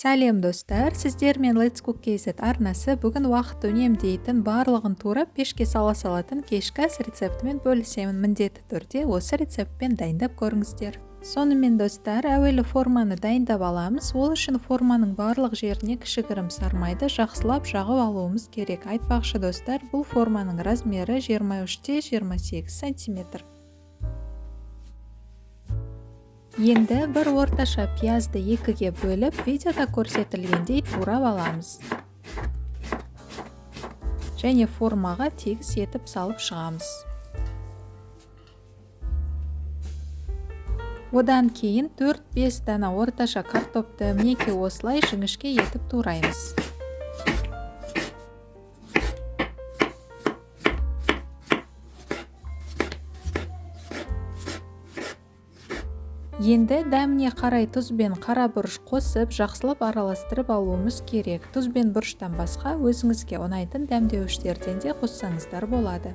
Сәлем достар, сіздермен Let's Cook KZ арнасы. Бүгін уақыт үнемдейтін, барлығын турап пешке сала салатын кешкі ас рецептімен бөлісемін. Міндетті түрде осы рецептпен дайындап көріңіздер. Сонымен достар, әуелі форманы дайындап аламыз. Ол үшін форманың барлық жеріне кішігірім сармайды жақсылап жағып алуымыз керек. Айтпақшы достар, бұл форманың размері 23-28 сантиметр. Енді бір орташа пиязды екіге бөліп, видеода көрсетілгендей турап аламыз. Және формаға тегіс етіп салып шығамыз. Одан кейін 4-5 дана орташа картопты мінекей осылай жіңішке етіп тураймыз. Енді дәміне қарай тұз бен қара бұрыш қосып, жақсылап араластырып алуымыз керек. Тұз бен бұрыштан басқа өзіңізге ұнайтын дәмдеуіштерден де қоссаңыздар болады.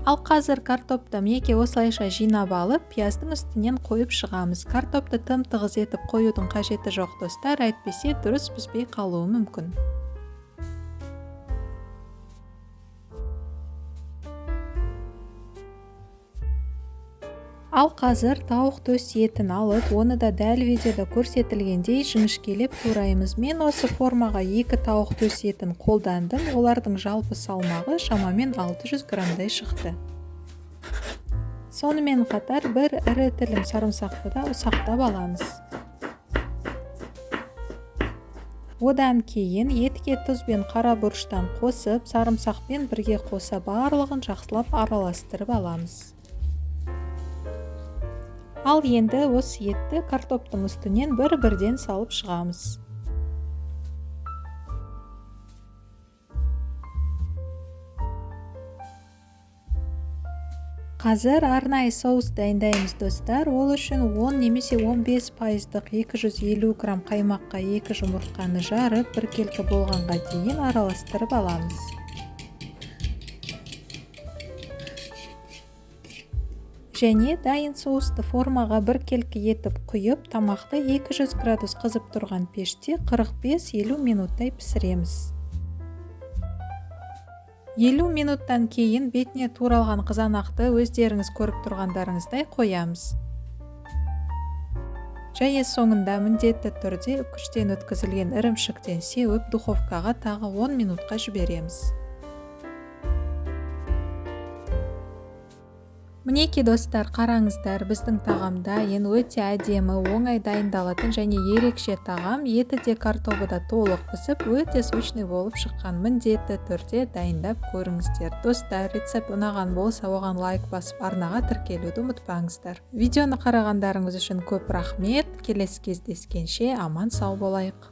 Ал қазір картопты мінекей осылайша жинап алып, пияздың үстінен қойып шығамыз. Картопты тым тығыз етіп қоюдың қажеті жоқ достар, әйтпесе дұрыс піспей қалуы мүмкін. Ал қазір тауық төс етін алып, оны да дәл видеода көрсетілгендей жіңішкелеп тураймыз. Мен осы формаға 2 тауық төс етін қолдандым. Олардың жалпы салмағы шамамен 600 граммдай шықты. Сонымен қатар бір ірі тілім сарымсақты да ұсақтап аламыз. Одан кейін етке тұз бен қара бұрыштан қосып, сарымсақпен бірге қоса барлығын жақсылап араластырып аламыз. Ал енді осы етті картоптың үстінен бір-бірден салып шығамыз. Қазір арнайы соус дайындаймыз достар. Ол үшін 10 немесе 15% 250 грамм қаймаққа 2 жұмыртқаны жарып, біркелкі болғанға дейін араластырып аламыз. Және дайын соусты формаға біркелкі етіп құйып, тамақты 200 градус қызып тұрған пеште 45-50 минуттай пісіреміз. 50 минуттан кейін бетіне туралған қызанақты өздеріңіз көріп тұрғандарыңыздай қоямыз. Және соңында міндетті түрде үкіштен өткізілген ірімшіктен сеуіп, духовкаға тағы 10 минутқа жібереміз. Мінекей достар, қараңыздар, біздің тағам дайын, өте әдемі, оңай дайындалатын және ерекше тағам. Еті де картобы да толық пісіп, өте сочный болып шыққан. Міндетті түрде дайындап көріңіздер. Достар, рецепт ұнаған болса, оған лайк басып, арнаға тіркелуді ұмытпаңыздар. Видеоны қарағандарыңыз үшін көп рахмет. Келесі кездескенше аман сау болайық.